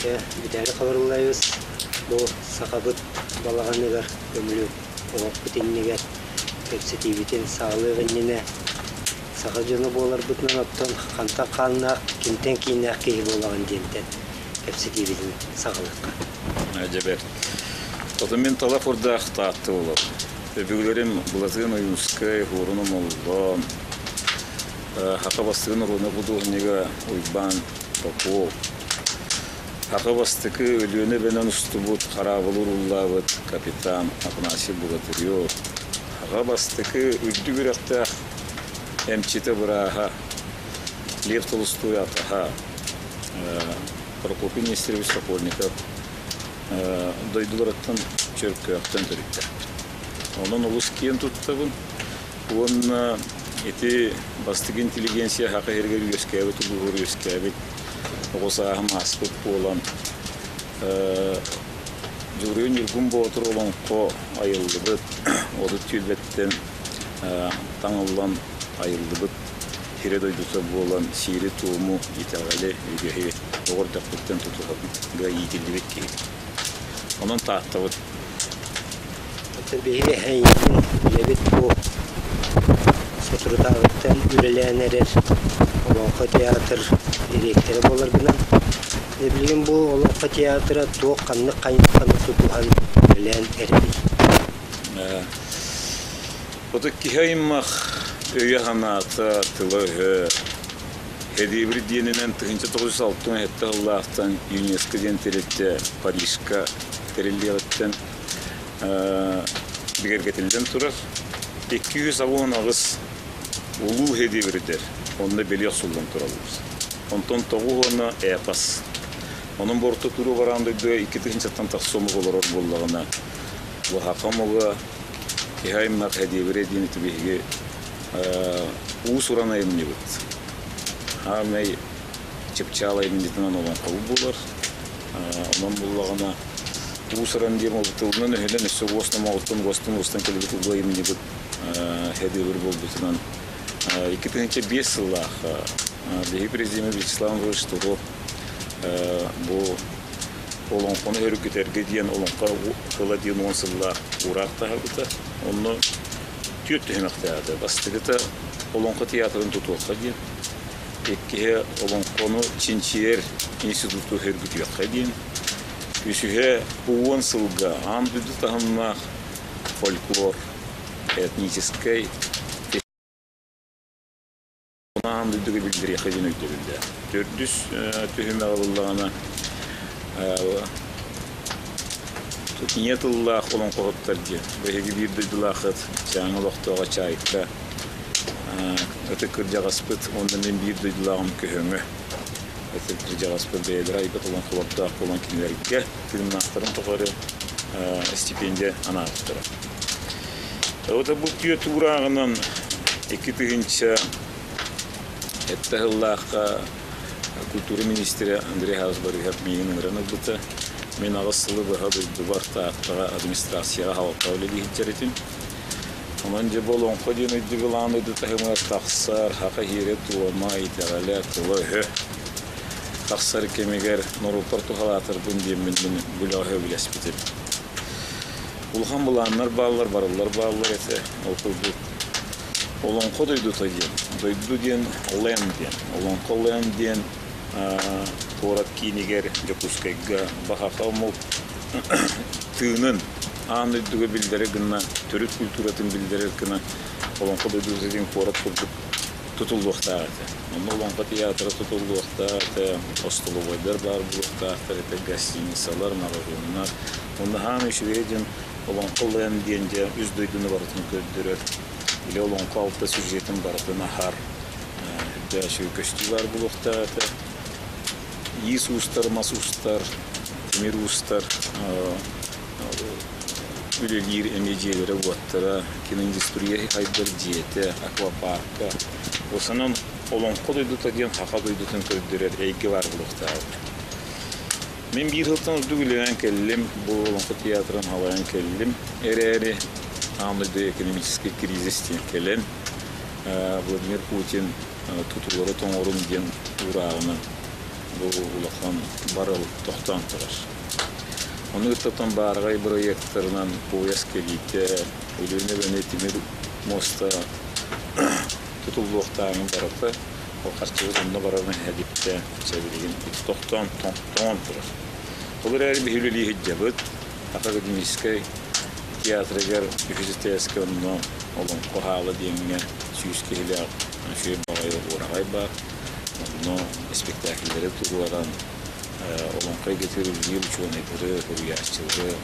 Дьэ, бүтээри хабырыллайбыс, бу сахабыт балаҕаныгар көмүлүөк оһохпут иннигэр кэпсэтиибитин саҕалыах иннинэ саха дьоно буоларбытынан оттон хантан хааннаах, кимтэн кииннээх киһи буолаҕын диэнтэн кэпсэтиибитин саҕалыахха. Дьэ бэрт. Отон мин талах урдаах Таатта буолабын. Өбүгэлэрим Былатыан Ойуунускай, Хуорун Омоллоон, Саха бастыгын уруона худуоһунньуга Уйбаан Попов, Саха бастакы Өлүөнэ эбэнэн устубут хараабылы урууллаабыт капитан Афанасий Богатырев, Саха бастакы үрдүк үрэхтээх эмчитэ-бырааһа Лев Толстой атаһа Прокопий Нестерович Сокольников дойдуларыттан Чөркөөхтөн төрүттээхпит. Онон олус киэн туттабын. Уонна ити бастакы интеллигенция саха сиригэр үөскээбит улууһугар үөскээбит оҕо сааһым ааспыт буолан Дьулуруйа Ньургун Боотур олоҥхо айыллыбыт 30 түөлбэттэн таҥыллан айыллыбыт сирэ дойдута буолан сиэри-туому, итэҕэли, үгэһи оҕо эрдэхпиттэн тутуһарга иитиллибит киһи. Онон Тааттабыт. Оттон биһиги эйигин үлэбит бу соторутааҕыттан үлэлээн эрэр Олоҥхо театр дириэктэрэ буоларгынан, билигин бу Олоҥхо театра туох ханнык хайысханы тутуһан үлэлээн эрэрий? Ото киһи аймах өйө-санаата, тыла-өһө Эдиэбир диэнинэн 1967 сыллаахтан ЮНЕСКО диэн тэрилтэ Парижка тэриллиэҕиттэн бигэргэтиллэн турар. 268 улуу Эдиэбирдэр онно бэлиэ охсуллан тураллар. Онтон тоҕус уонна эпос. Онон бу орто туруу бараан дойдуга икки тыһыынчаттан тахса омук олорор буоллаҕына, Оаха омуга киһи аймах Эдиэбирэ диэн ити биһиги уус-уран айымньыбыт. Хаамай чыпчаал айымньытынан олоҥхобут буолар. Онон буллаҕына уус-уран диэн тылынан өһүнэн өссө уос номоҕуттан уостан уостан кэлбит улуу айымньыбыт Эдиэбир буолбутунан 2005 сыллаах биһиги президеммит Вячеслав Иванович Штыров бу олоҥхону өрүкүтэргэ диэн олоҥхо тыла диэн уон сыллаах уураах таһаарбыта. Онно түөрт түһүмэхтээх этэ. Бастакыта Олоҥхо театрын тутуохха диэн, иккиһэ олоҥхону чинчийэр институту сөргүтүөххэ диэн, үсүһэ бу уон сылга аан дойду таһымнаах фольклор этническэй аан дойдуга биллэриэххэ диэн өйдөбүллээх. Төрдүс түһүмэҕи буллаҕына ийэ тыллаах олоҥхоһуттар диэн. Биһиги биир дойдулааххыт Чааҥы олохтооҕо Чайка ытык кырдьаҕаспыт уонна мин биир дойдулааҕым Көһөҥө. Ытык кырдьаҕаспыт бэйэлэрэ айбыт олоҥхолордоох буолан кинилэргэ тыыннаахтарын тухары стипендия анаабыттара. Ота бу түөрт уурааҕынан 2007 сыллаахха культура министрэ Андрей Хаас Борисов миигин ыҥыран ылбыта. Мин аҕыс сылы быһа дойдубар Тааттаҕа администрацияҕа халалтаҕа үлэлии сылдьар этим. Онон дьэ бу олоҥхо диэн өйдөбүл аан дойду таһымыгар тахсар, саха иһиэрэ-туома, итэҕэлэ, тыла-өһө тахсар кэмигэр норуоппар туһалаатарбын диэммин мин бу үлэҕэ сөбүлэспитим. Улахан былааннар бааллар, барыллар бааллар этэ. Ол курдук Олоҥхо дойдута диэн, дойду диэн Лэм диэн. Олоҥхо Лэм диэн куорат киинигэр Дьокуускайга Бахаха омук тыынын аан дойдуга биллэрэр гына, төрүт культуратын биллэрэр гына Олоҥхо дойдута диэн куорат курдук тутуллуохтаах этэ. Онно Олоҥхо театра тутуллуохтаах этэ, остолобуойдар баар буолуохтаахтар этэ, гостиницалар, маҕаһыыннар. Онно хаан үчүгэй диэн Олоҥхо Лэм диэн дьэ үс дойдуну барытын көрдөрөр. Или олоҥхо алта сюжетын барытын аһар. Үрдээх үчүгэй көстүү баар буолуохтаах этэ. Иис уустар, мас уустар, тимир уустар үлэлиир эмиэ дьиэлэрэ-уоттара, киноиндустрия сайдар дьиэтэ, аквапарка. Осанан Олоҥхо дойдута диэн саха дойдутун көрдөрөр эйгэ баар буолуохтаах. Мин биир сылтан ордук үлэлээн кэллим, бу Олоҥхо театрын салайан кэллим эрээри, аан дойду экономическай кризис диэн кэлэн, Владимир Путин тутуулары тоҥорун диэн уурааҕынан Бу улахан барыл тохтоон турар. Ону кытта баараҕай бырайыактарынан пуойас кэлиитэ, Өлүөнэ эбэни тимир муоста тутуллуохтааҕын барыта ол харчыбыт онно барарын эһэдиттэ чэбилигин тохтоон тоҥон турар. Ол эрээри биһи үлэлии сылдьабыт. Академическай театрыгар үһүс этээскэ онно Олоҥхо хаала диэҥҥэ 100 киһилээх үчүгэй баҕайы уораҕай баар. Онно испэктээкиллэри туруоран олоҥхо эйгэтигэр үлэлиир учуонайдары, суруйааччылары,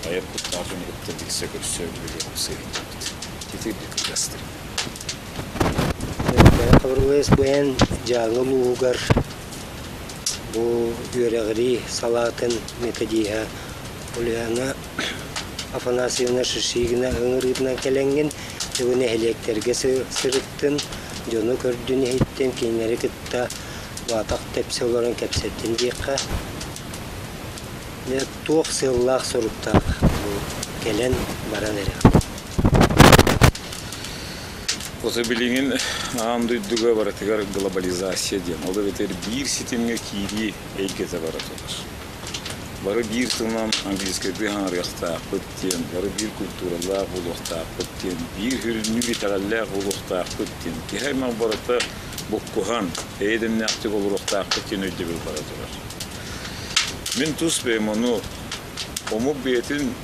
айар куттаах дьону кытта билсэ-көрсө үлэлиэх сылдьабыт. Ити кылгастык. Хабырылыас бу эн Дьааҥы улууһугар бу үөрэҕирии салаатын методиһа Ульяна Афанасьевна Шишигина ыҥырыытынан кэлэҥҥин бу нэһилиэктэргэ сырыттын, дьону көрдүн-иһиттин, кинилэри кытта баатах тэпсэ олорон кэпсэттин диэххэ. Дьэ, туох сыаллаах-соруктаах бу кэлэн баран эрэҕин? Ото билигин аан дойдуга барытыгар глобализация диэн, ол эбэтэр биир ситимҥэ киирии эйгэтэ бара турар. Бары биир тылынан английскайдыы хаҥарыахтаахпыт диэн, бары биир культуралаах буолуохтаахпыт диэн, биир сүрүннүүр итэҕэллээх буолуохтаахпыт диэн, киһи аймах барыта буккуһан, эйэ дэмнээхтик олоруохтаахпыт диэн өйдөбүл бара турар. Мин тус бэйэм ону омук бэйэтин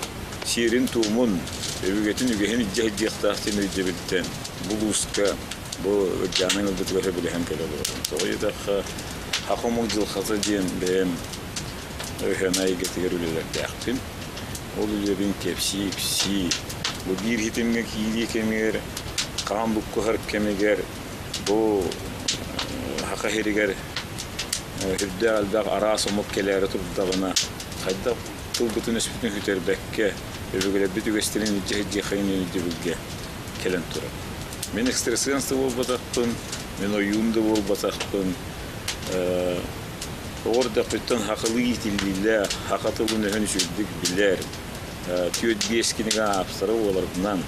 сиэрин-туомун, өбүгэтин үгэһин илдьэ сылдьыахтаах диэн өйдөбүлтэн бу улууска, бу Ырдьааны ыҥырбытыгар сөбүлэһэн кэлэ олоробун. Тоҕо диэтэххэ, саха омук дьылҕата диэн бэйэм өһөнө эйгэтигэр үлэлэрдээхпин. Ол үлэбин кэпсии-ипсии, бу биир ситимҥэ киирии кэмигэр, хаан буккуһар кэмигэр бу саха сиригэр үрдээх элбэх араас омук кэлээри турдаҕына, хайдах тылбытын-өспүтүн сүтэрбэккэ, өбүгэлэрбит үгэстэрин илдьэ сылдьыаххайын өйдөбүлгэ кэлэн турар. Мин экстрасенс да буолбатахпын, мин ойуун да буолбатахпын, оҕо эрдэхпиттэн сахалыы иитиллиилээх, саха тылын-өһүн үчүгэйдик билэр, 4-5 кинигэ ааптара буоларбынан,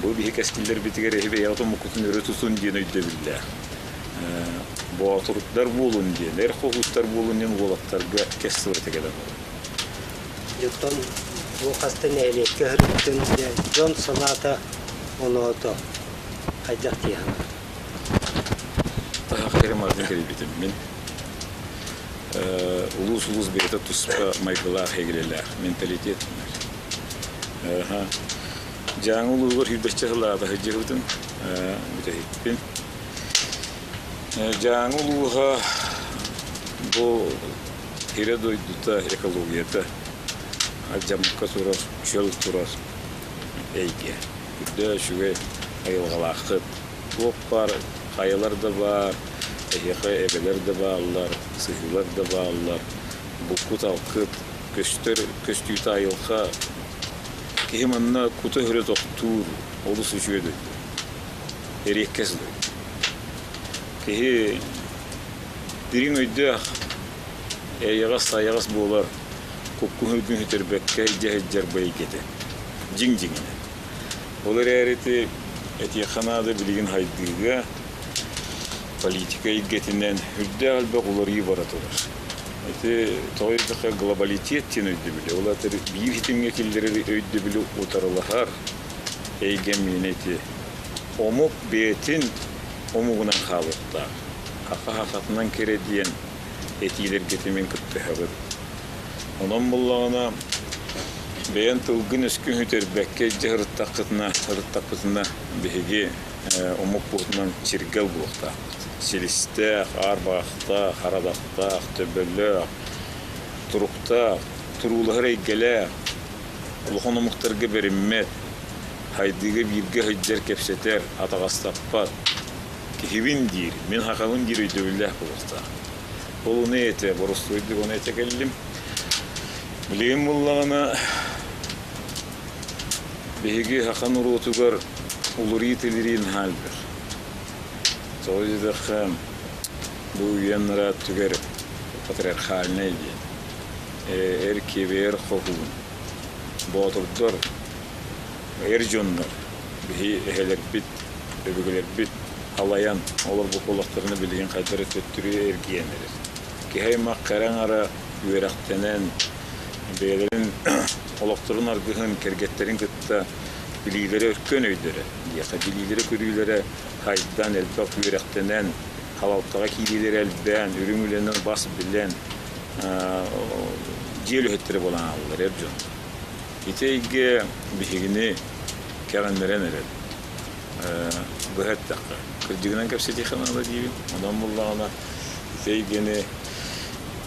бу биһи кэскиллэрбитигэр эһи бэйэҕит омуккутун өрө тутун диэн өйдөбүллээх. Боотурдар буолун диэн, эр хоһууттар буолун диэн уолаттарга кэс тыл этэ кэлэн олорор. Дьоттон бу хаста нэһилиэккэ ыһырыттын дьон санаата оноото хайдах дии санаата? Таһах кэрэ мартын кэлбитим мин. Улуус-улуус бэйэтэ туспа майгылаах эгэлэлээх менталитет. Дьааҥы улууһугар сүүрбэччэ сыллааҕыта сылдьыбытым, бүтэһикпин. Дьааҥы улууһа бу сирэ-дойдута, экологията алдьаммакка турар, чөл турар эйгэ. Үрдэ үчүгэй айылҕалааххыт. Туох баар хайалар да баар, эһиэхэ эбэлэр да бааллар, сыһыылар да бааллар. Булкут-алкыт, көстөр көстүүтэ айылҕа Киһи манна кута-сүрэ тохтуур, олус үчүгэй дойду. Эриэккэс дойду. Киһи дириҥ өйдөөх, эйэҕэс-сайаҕас буолар, куккуһун сүтэрбэккэ илдьэ сылдьар бэйгэтэ. Дьиҥ-дьиҥинэ. Ол эрээри ити этиэххэ наада билигин хайдыыга, политика эйгэтинэн үрдээх элбэх уларыйыы бара турар. Ити тоҕо диэтэххэ глобалитет диэн өйдөбүлү, ол аата биир ситимҥэ киллэрэр өйдөбүлү утарылаһар эйгэ миэнэ ити. Омук бэйэтин омугунан хаалыахтаах. Саха сахатынан кэрэ диэн этиилэргэ ити мин кыттыһабын. Онон буоллаҕына бэйэн тылгын-өскүн сүтэрбэккэ илдьэ сырыттаххытына, сырыттахпытына биһиги омук быһыытынан чиргэл буолуохтаахпыт. Силистээх, аар-баҕахтаах, харадахтаах, төбөлөөх, туруктаах, туруулаһар эйгэлээх, улахан омуктарга бэриммэт, хайдыыга бииргэ сылдьар, кэпсэтэр, атаҕастаппат, киһибин диир, мин сахабын диир өйдөбүллээх буолуохтаах. Ол ону этэ, боростуойдук ону этэ кэллим. Билигин буоллаҕына Биһиги саха норуотугар уларыы-тилирии наһаа элбэх. Тоҕо диэтэххэ, бу үйэ анараа өттүгэр патриархальнай диэн эр киэбэ эр хоһуун, боотурдар, эр дьоннор биһи эһэлэрбит, өбүгэлэрбит халайан олорбут олохторуна билигин хайдах эрэ төттөрү эргийэн эрэр. Киһи аймах кэрэ аҥара үөрэхтэнэн, бэйэлэрин олохторун аргыһын, кэргэттэрин кытта билиилэрэ өркөн өйдөрө диэххэ, билиилэрэ-көрүүлэрэ хайдан, элбэх үөрэхтэнэн, халалтаҕа киириилэрэ элбээн, үрүҥ үлэнэн бас билэн, дьиэ үлэһиттэрэ буолан хааллылар эр дьон. Ити эйгэ биһигини кэҕиннэрэн эрэр. Быһа эттэххэ, кырдьыгынан кэпсэтиэххэ наада диибин. Онон буллаҕына ити эйгэни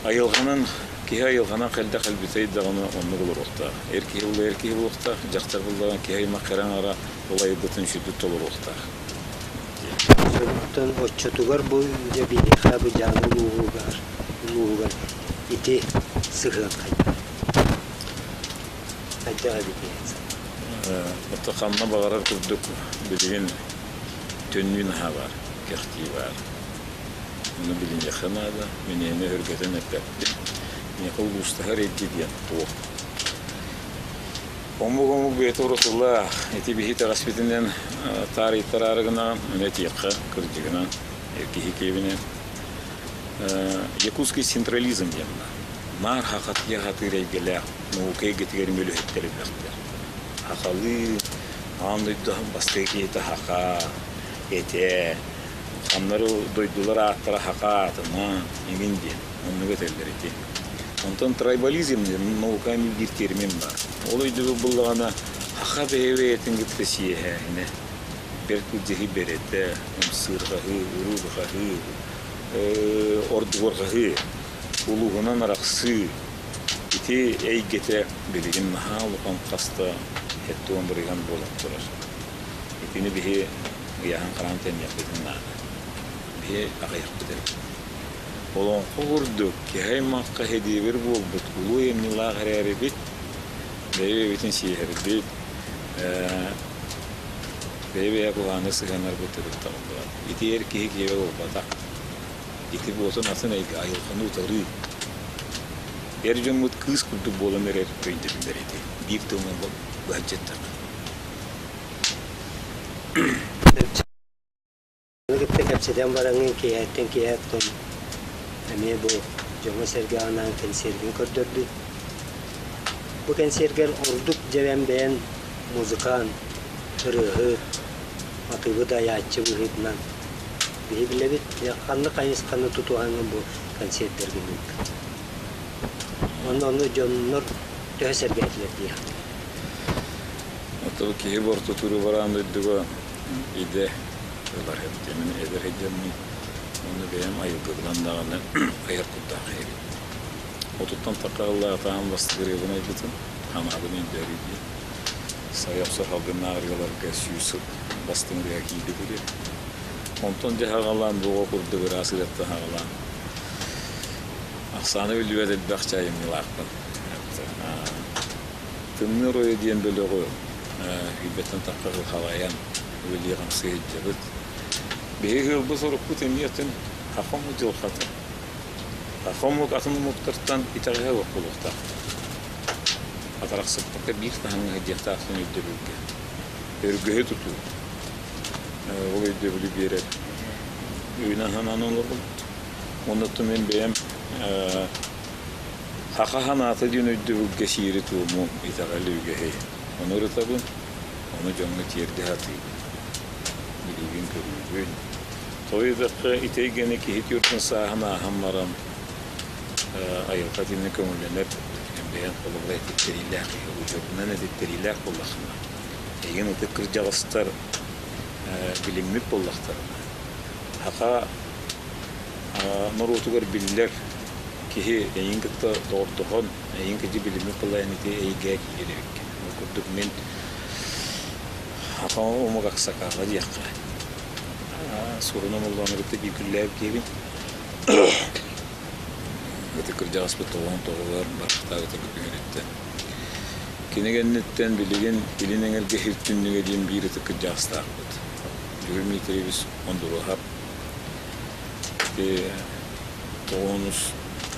айылҕанан киһи айылҕанан хайдах элбитэй даҕаны оннук олоруохтаах. Эр киһи булла эр киһи буолуохтаах, дьахтар буллаҕына киһи аймах кэрэ аҥара ол айылгытын сүрдүк толоруохтаах. Оттон оччотугар бу дьэ биһиэхэ бу Дьааҥы улууһугар улууһугар ити сыһыан хайдах? Хайдах эбитий? Ото ханна баҕарар курдук билигин төннүү наһаа баар, кэхтии баар. Ону билиниэххэ наада, мин эһини өһүргэтэн эппэппин. Миэхэ улуустаһар эйгэ диэн туох. Омук-омук бэйэтэ уратылаах. Ити биһи итэҕэспитинэн таарыйтараары гынаҕын, ону этиэххэ, кырдьыгынан, киһи киэбинэн. Якутский централизм диэн баар. Наар хахатыйа сатыыр эйгэлээх наука эйгэтигэр мөлүһүттэр элбэхтэр. Хахалыы, аан дойду бастакы киһитэ хаха, этэ, ханнары дойдулар ааттара хаха аатына, эҥин диэн оннук этэллэр ити. Онтон трайбализм диэн наука эмиэ биир термин баар. Ол өйдөбүл буллаҕына хаха бэйэ-бэйэтин кытта сиэһээһинэ, бэрт былдьаһыы бэрэтэ, ымсыырҕаһыы, уруурҕаһыы, ордугурҕаһыы, улууһунан арахсыы ити эйгэтэ билигин наһаа улахан хаста 70 бырыһыан буолан турар. Итини биһи ыйааһын хараан тэниэхпитин наада. Биһи аҕыйахпыт эрэ. Олоҥхо курдук киһи аймахха һэдиэбир буолбут улуу айымньылаах эрээрибит, бэйэ-бэйэбитин сиэһэрбит, бэйэ-бэйэ куһаҕаннык сыһыаннарбыт төрүт табыллыбат. Ити эр киһи киэбэ буолбатах. Ити буотун атын эйгэ айылҕаны утарыы. Эр дьоммут кыыс курдук буолан эрэр өйдөбүллэр ити. Биир тылынан быһаччы эттэххэ. Кытта кэпсэтэн бараҥҥын киэһэттэн киэһэ оттон эмиэ бу дьоҥҥо-сэргэҕэ анаан кэнсиэргин көрдөрдүн. Бу кэнсиэргэр ордук дьэбэн бэйэн музыкант, ырыаһыт, матыыбы да айааччы быһыытынан биһи билэбит. Ханнык хайысханы тутуһаҥҥын бу кэнсиэрдэргин ыыттыҥ? Уонна ону дьоннор төһө сэргээтилэр диэхтэрэ? Оттон киһи бортутууру бараан дойдуга идэ ылар эбит. Мин эдэр сылдьаммын уонна бэйэм айылгыбынан даҕаны айар куттаах эбит. Отуттан тахха бастакы ырыабын айбытым, ханаабын өйдөөрүй диэн. Сайа охсор салгыннаах ырыаларга 100 сыл бастыҥ ырыа киирбит ырыа. Онтон дьэ аҕалаан бу оҕо курдук ыраас ырыаттан аҕалаан ахсаана биллибэт элбэх чайымньылаахпын. Тымныы оройо диэн бөлөҕү үйбэттэн тахха халайан үлэлии-хамсыы сылдьабыт. Биһиги ыалбыт-сорукпут эмиэ атын саха омук дьылҕата. Саха омук атын омуктартан итэҕэһэ суох буолуохтаах. Атарахсыппакка биир таһымҥа сылдьыахтаахтын өйдөбүлгэ. Өргөһү тутуу. Ол өйдөбүлү биэрэр өйүнэн-санаан олоробут. Уонна оттон мин бэйэм Саха санаата диэн өйдөбүлгэ сиэри-туому, итэҕэли, үгэһи ону ырытабын, ону дьоҥҥо тиэрдэ сатыыбын, билиибин-көрүүбүн. Тоҕо диэтэххэ, ити эйгэни киһи түөртүн сааһын ааһан баран айылҕа итинник көҥүллэнэр бэйэҥ холобура этиттэриилээх киһи удьуоргунан этиттэриилээх буоллаххына, эйигин ытык кырдьаҕастар билиммит буоллахтарына, саха норуотугар биллэр киһи эйигин кытта доҕордоһон, эйигин кыдьы билиммит буоллаҕына ити эйгэ киирэр эбиккин. Ол курдук мин саха омук аксакаала диэххэ суруна омуллаҕына кытта биир күллээбит киһибин. Ытык кырдьаҕаспыт тоҕоон тоҕолор барахтаабыта күһүнүттэн. Кини кэнниттэн билигин Илин Эҥэргэ Сир түннүгэ диэн биир ытык кырдьаҕастаахпыт. Юрий Дмитриевич Ондуруоһап ити тоҕонус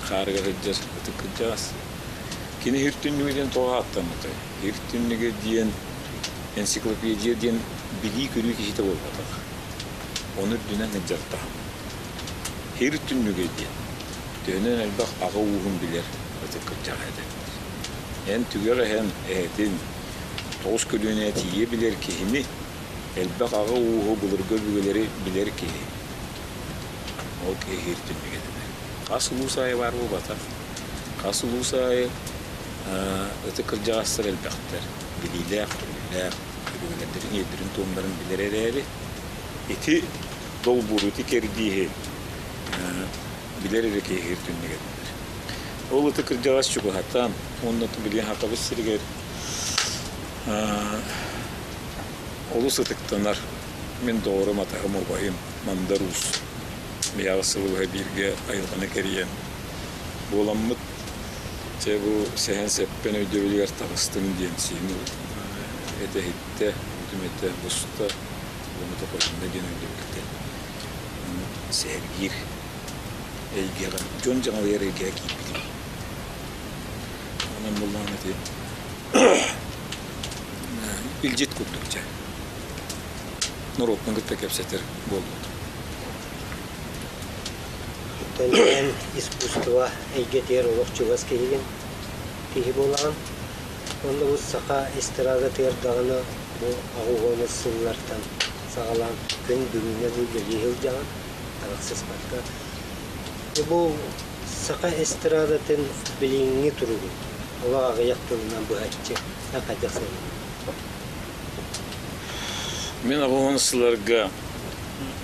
хаарыгар сылдьар ытык кырдьаҕас. Кини Сир түннүгэ диэн тоҕо ааттаммытай? Сир түннүгэ диэн энциклопедия диэн билии-көрүү киһитэ буолбатах. Ону үрдүнэн сылдьар таһым. Сир түннүгэ диэн. Төһөнөн элбэх аҕа ууһун билэр ытык кырдьаҕас этэ. Эн түгэх эһэм эһэтин тоҕус көлүөнэ тиийэ билэр киһини, элбэх аҕа ууһу былыргы өбүгэлэри билэр киһи. Ол киһи түннүгэ этилэр. Хас улуус аайы баар буолбатах. Хас улуус аайы ытык кырдьаҕастар элбэхтэр. Билиилээх, көрүүлээх, өбүгэлэрдэрин иэдэрин-туомнарын билэр эрээри, ити долбууру, ити кэрдииһи билэр эрэ киһи түннүгэ этилэр. Ол ытык кырдьаҕас чугаһатан уонна билигин Хатабыт сиригэр олус ытыктанар мин доҕорум, атаһым, убайым Мандар Уус Мияҕа сылы быһа бииргэ айылҕаны кэрийэн буоламмыт чэ бу сэһэн-сэппэн өйдөбүлүгэр таҕыстым диэн сиһим этэ иһиттэ, үүтүм этэ буста, уонна хойунна диэн өйдөбүлтэн сэһэргиир эйгэҕэ, дьон дьаҥалыйар эйгэҕэ киирбитим. Онон буллаҕым ити илдьит курдук дьэ. Норуоппун кытта кэпсэтэр буолбут. Оттон эн искусство эйгэтигэр олох чугас киһигин, киһи буолаҕын. Уонна бу саха эстрадатыгар даҕаны бу аҕыс сыллартан саҕалаан күн бүгүҥҥэ дылы үлэлии сылдьаҕын, арахсыспакка. Бу саха эстрадатын билиҥҥи туругун олох аҕыйах тылынан быһаччы хайдах саныыгын? Мин 80 сылларга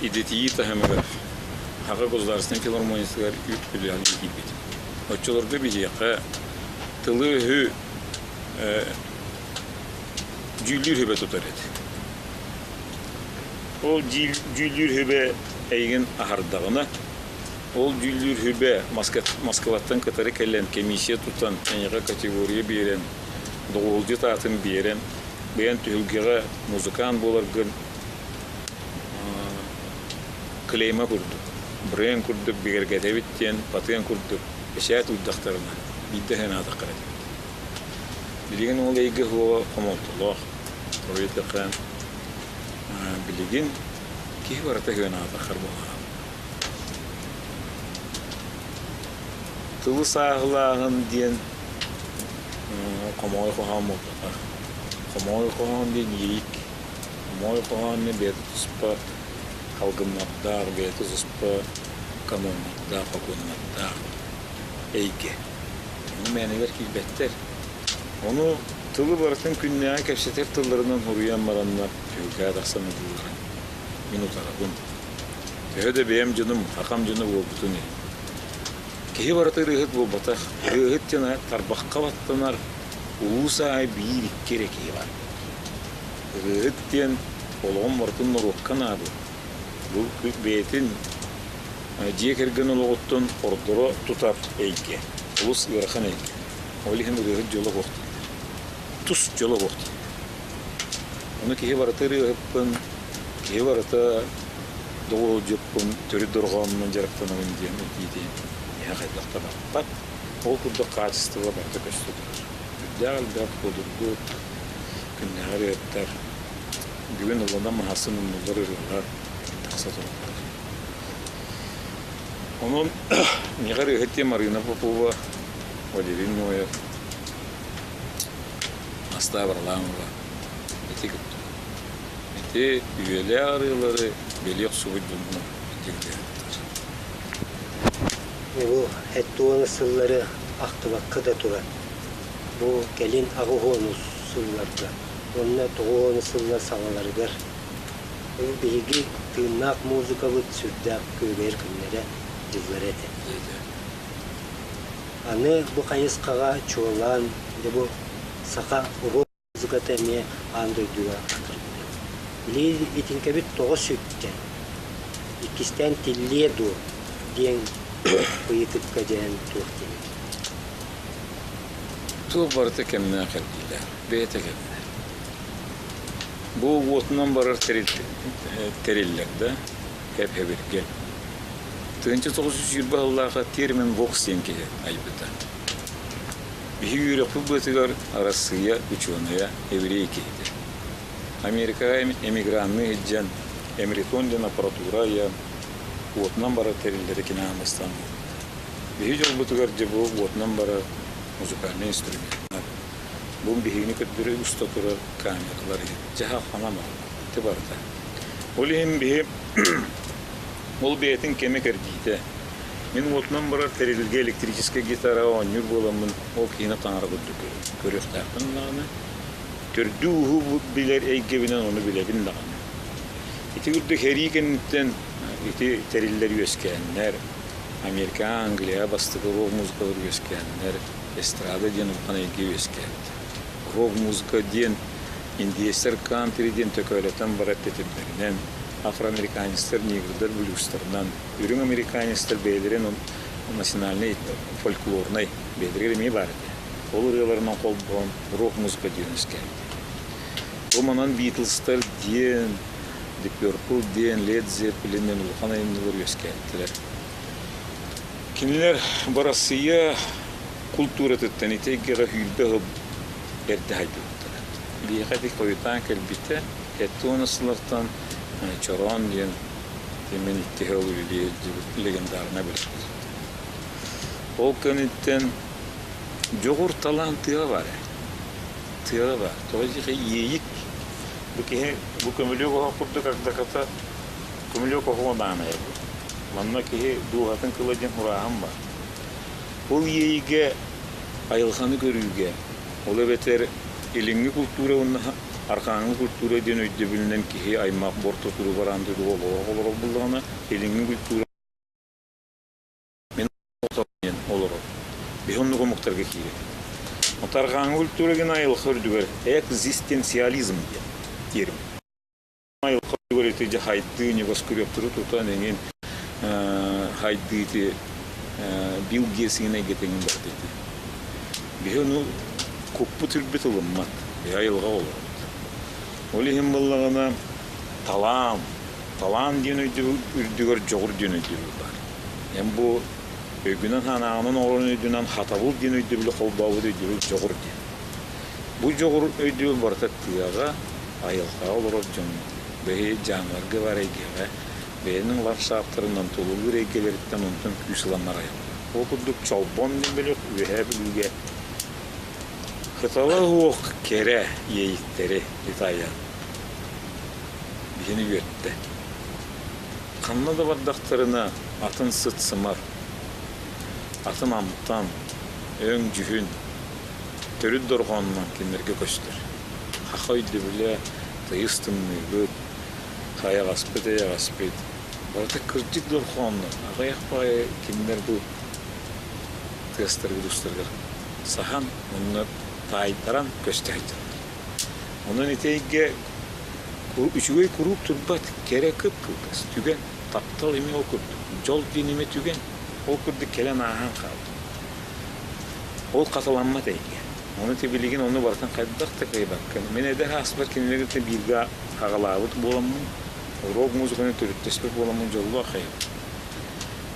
идэтийии таһымыгар Саха государственнай филармониятыгар үп үлэҕэ киирбитим. Оччолорго биһиэхэ тылы-өһү дьүүллүүр сүбэ тутар этэ. Ол дьүүллүүр сүбэ эйигин аһардаҕына, ол дьүүллүүр сүбэ Москваттан кытары кэлэн комиссия тутан, эйиэхэ категория биэрэн, доҕуһулдьут аатын биэрэн, бэйэн түһүлгэҕэ музыкант буоларгын клейма курдук, бренд курдук бигэргэтэбит диэн патент курдук бэчээт уурдахтарына биирдэ санаатаххына этибит. Билигин ол эйгэ суоҕа хомолтолоох. Тоҕо диэтэххэ, билигин киһи барыта сыанаатаххар буолаҕа. Тылы сааһылааһын диэн хомоҕой хоһоон буолбатах. Хомоҕой хоһоон диэн иэйик. Хомоҕой хоһоон диэн бэйэтэ туспа алгыннардаах, бэйэтэ туспа каноннардаах, погоннардаах эйгэ. Ону мээнэлэр киирбэттэр. Ону тылы барытын күннээҕи кэпсэтэр тылларынан суруйан бараннар түһүлгэҕэ тахсан ыллылар. Мин утарабын. Төһө да бэйэм дьонум, хахам дьоно буолбутун иһин. Киһи барыта ырыаһыт буолбатах. Ырыаһыт диэн тарбахха баттанар улуус аайы биир-икки эрэ киһи баар. Ырыаһыт диэн олоҕун барытын норуокка анаабыт. Бу бэйэтин дьиэ кэргэн олоҕуттан ордоро тутар эйгэ. Олус ыарахан эйгэ. Ол иһин ырыаһыт дьоло суох дииллэр. Тус дьоло суох дииллэр. Ону киһи барыта ырыаһыппын, киһи барыта доҕуһулдьуппун, төрүт дорҕоонунан дьарыктанабын диэн этиитин миэхэ хайдах да баппат. Ол курдук хаачыстыба барыта көстө турар. Үрдээх элбэх судургу күннээҕи ырыаһыттар бүгүн ылланан маһасын умнуллар ырыалар тахса тураллар. Онон миэхэ ырыаһыт диэн Марина Попова, Валерий Ноев, Настаа Варламова ити курдук. Ити үйэлээх арыылары бэлиэ охсубут дьоннор ити ырыаһыттар. Бу 70 сыллары ахтыбакка да туран, бу кэлин 80 сылларга уонна 90 сыллар саҥаларыгар биһиги тыыннаах музыкабыт сүрдээх күөгэйэр күннэрэ, дьыллара этэ. Аны бу хайысхаҕа чуолаан дьэ бу саха оҕо музыката эмиэ аан дойдуга атырбыта. Били итинкэбит тоҕо сүттэ, иккистээн тиллиэ дуо диэн ыйытыкка дьэһэн туох диэбит. Туох барыта кэмнээх кэлбиилээх, бэйэтэ кэмнээх. Бу уотунан барар тэриллэр да, хэп-хэбиргэ. 1920 сыллаахха термин «вокс» диэн киһи айбыта. Биһиги үөрэхпит быатыгар Арассыыйа учуонайа еврей киһитэ. Америкаҕа эмигранныы сылдьан эмритон диэн аппаратура айан, уотунан барар тэриллэри киниэхэ бастаан булбута. Биһи дьолбутугар дьэ бу уотунан барар музыкальнай инструменнар. Бу биһигини көрдөрө уста турар камералар иһит. Дьаһах ханан ити барыта. Ол иһин биһи ол бэйэтин кэмэ кэрдиитэ. Мин уотунан барар тэрилгэ электрическэй гитараҕа оонньуур буоламмын ол киһини таҥара курдук көрүөхтээхпин даҕаны. Төрдү-ууһу билэр эйгэбинэн ону билэбин даҕаны. Ити курдук сэрии кэнниттэн ити тэриллэр үөскээннэр, Америка, Англия бастакы рок-музыкалар үөскээннэр, эстрада диэн улахан эйгэ үөскээбит. Рок-музыка диэн индиэстэр кантри диэн төкөөлөтөн барар тэтимнэринэн, афроамериканецтар, негрдар блюзтарынан, үрүҥ американецтар бэйэлэрин национальнай фольклорнай бэйэлэригэр эмиэ баар этэ. Ол ырыаларынан холбоон рок-музыка диэн үөскээбит. Бу манан Битлзтар диэн, Deep Purple диэн, Led Zeppelin диэн улахан айымньылар үөскээбиттэрэ. Кинилэр Арассыыйа култууратыттан ити эйгэҕэ сүүрбэ сыл эрдэ сайдыбыттара. Биһиэхэ ити хойутаан кэлбитэ, 70 сыллартан Чороон диэн мин икки сыл үлэлии сылдьыбыт легендарнай бөлөхпүт. Ол кэнниттэн дьоҕур талаан тыа баар ээ. Тыаҕа баар. Тоҕо диэхэ иэйик бу киһи бу көмүлүөк оһох курдук ардаката көмүлүөк оһоҕо баанайа бу. Манна киһи дууһатын кыла диэн урааһын баар. Ол иэйигэ айылҕаны көрүүгэ, ол эбэтэр илиҥҥи култуура уонна арҕааҥҥы культура диэн өйдөбүлүнэн киһи аймах бортотуру бараан дойдуга олорор буоллаҕына, илиҥҥи культура Мин диэн олорор. Биһи оннук омуктарга киирэр. Арҕааҥҥы культура гына айылҕа үрдүгэр экзистенциализм диэн термин. Айылҕа үрдүгэр ити дьэ хайдыы небоскребтары тутан эҥин хайдыы ити Билл Гейтс иҥин эйгэтин барыта ити. Биһи ону куппут үрбүт ылыммат. Биһи айылҕа олоробут. Ол иһин буоллаҕына талаан, талаан диэн өйдөбүл үрдүгэр дьоҕур диэн өйдөбүл баар. Эн бу өйгүнэн-санааҕынан оҥорон өйдүнэн хатабыл диэн өйдөбүлү холбообут өйдөбүл дьоҕур диэн. Бу дьоҕур өйдөбүл барыта тыаҕа, айылҕаҕа олорор дьоҥҥо, бэйи дьаамнарга баар эйгэҕэ, бэйэнин ландшафтарынан тулалыыр эйгэлэриттэн онтон күүс ыланнар айаллар. Ол курдук Чолбон диэн бөлөх Үөһээ Бүлүүгэ кытала суох кэрэ иэйиктэри итайан биһини үөртэ. Ханна да бардахтарына атын сыт-сымар, атын амтан, өҥ-дьүһүн, төрүт дорҕоонунан кинилэргэ көстөр. Хаха өйдөбүлэ тыйыс тымныыбыт, хайаҕаспыт-эйэҕэспит, барыта кырдьык дорҕооннор, аҕыйах баҕайы кинилэр бу тыастарыгар-уустарыгар саһан уонна таайтаран көстө сылдьаллар. Онон ити эйгэ үчүгэй куруук турбат, кэрэ кып-кылгас түгэн, таптал эмиэ ол курдук, дьол диэн эмиэ түгэн, ол курдук кэлэн ааһан хаалбыт. Ол хатыламмат эйгэ. Ону ити билигин ону барытын хайдах да кыайбаккын. Мин эдэр ааспар кинилэри кытта бииргэ аҕалаабыт буоламмын, рок музыканы төрүттэспит буоламмын дьоллоох эбит.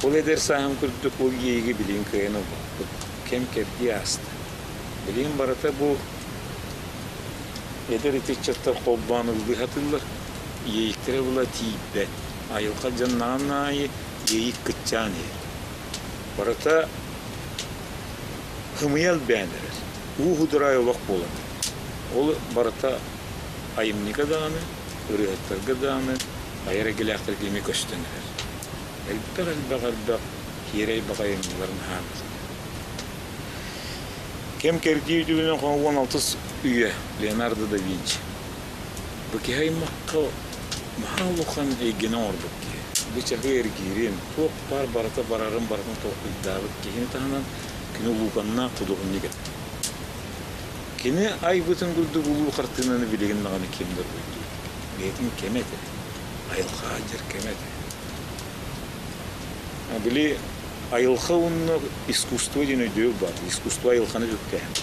Ол эдэр сааһым курдук ол иэйиигэ билигин кыайан ылбаппын. Кэм-кэрдии ааста. Билигин барыта бу эдэр ыччаттар холбоон ыллыы сатыыллар, иэйиктэрэ була тиийбэт. Айылҕа дьонноон аайы иэйик кыччаан иһэр. Барыта һымыйа элбээн эрэр. Уу һудурай олох буолан эрэр. Ол барыта айымньыга даҕаны, ырыаһыттарга даҕаны, айар эйгэлээхтэргэ эмиэ көстөн эрэр. Элбэх-элбэх элбэх киэрэй баҕайы айымньыларын аһаабыт. Кэм кэрдии үтүгүнэн хоһуон алтыс үйэ Леонардо да Винчи. Бу киһи аймахха наһаа улахан эйгэни оҥорбут киһи. Бу чаһы эргиирин, туох баар барыта барарын барытын толкуйдаабыт киһини таһынан кини улууканнаах худуоһунньук этэ. Кини айбытын курдук улуу хартыынаны билигин даҕаны ким да уруйдуур. Бэйэтин кэмэ этэ. Айылҕа дьэр кэмэ этэ. Били айылҕа уонна искусство диэн өйдөбүл баар. Искусство айылҕаны үктээн.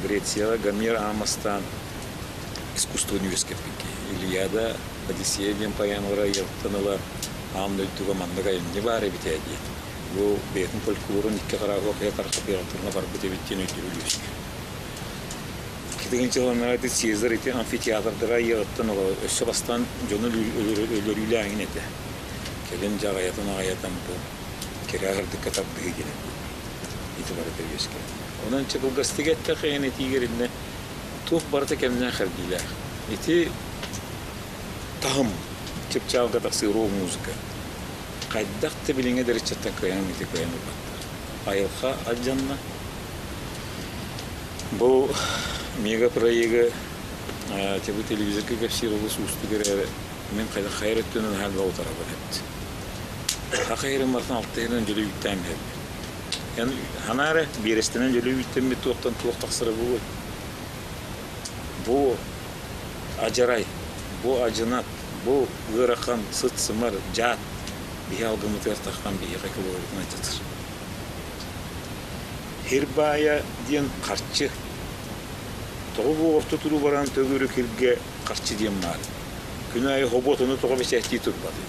Грецияҕа Гомер аамастаан искусствоны үөскэппит киһи. Илиада, Одиссея диэн поэмалара айыахтан ыла аан дойдуга маннык айымньы баар эбит ээ диэн. Бу бэйэтин фольклорун икки хараҕа хайа тархатыахтарына барбыт эбит диэн өйдөбүл үөскүүр. Икки ити Цезарь ити амфитеатрдара айыаҕыттан ыла өссө бастаан дьону өлөрүүлээҥин этэ. Кэлин дьаҕайатын аҕайатан бу. Кэрэ сырдыкка тардыһыы диэн ити барыта үөскээн. Онон чэ кылгастык эттэххэ эн этиигэр иннэ туох барыта кэмнээх кэрдиилээх. Ити таһым чыпчаалга тахсыы рок-музыка. Хайдах да билиҥҥи эдэрчэттэн кыайан ити кыайан ылбаттар. Айылҕа алдьанна. Бу мега-проегы бу телевизорга кэпсиир олус уустук эрээри мин хайдах хайа эрэ өттүнэн наһаа элбэх утарабын эбит. Саха иһирин барытын алта иһинэн дьөлө үүттээн биһэрбит. Эн ханаа эрэ биэрэстэнэн дьөлө үүттэммит туохтан туох тахсара буолуой? Бу адьарай, бу адьынат, бу ыарахан сыт-сымар дьаат биһи алгыммытыгар таххан биһиэхэ экологиятын алдьатар. Сир баайа диэн харчы. Тоҕо бу орто туруу баран төгүрүк сиргэ харчы диэн баар. Күн аайы хоботуну тоҕо бэчээттии турбатый?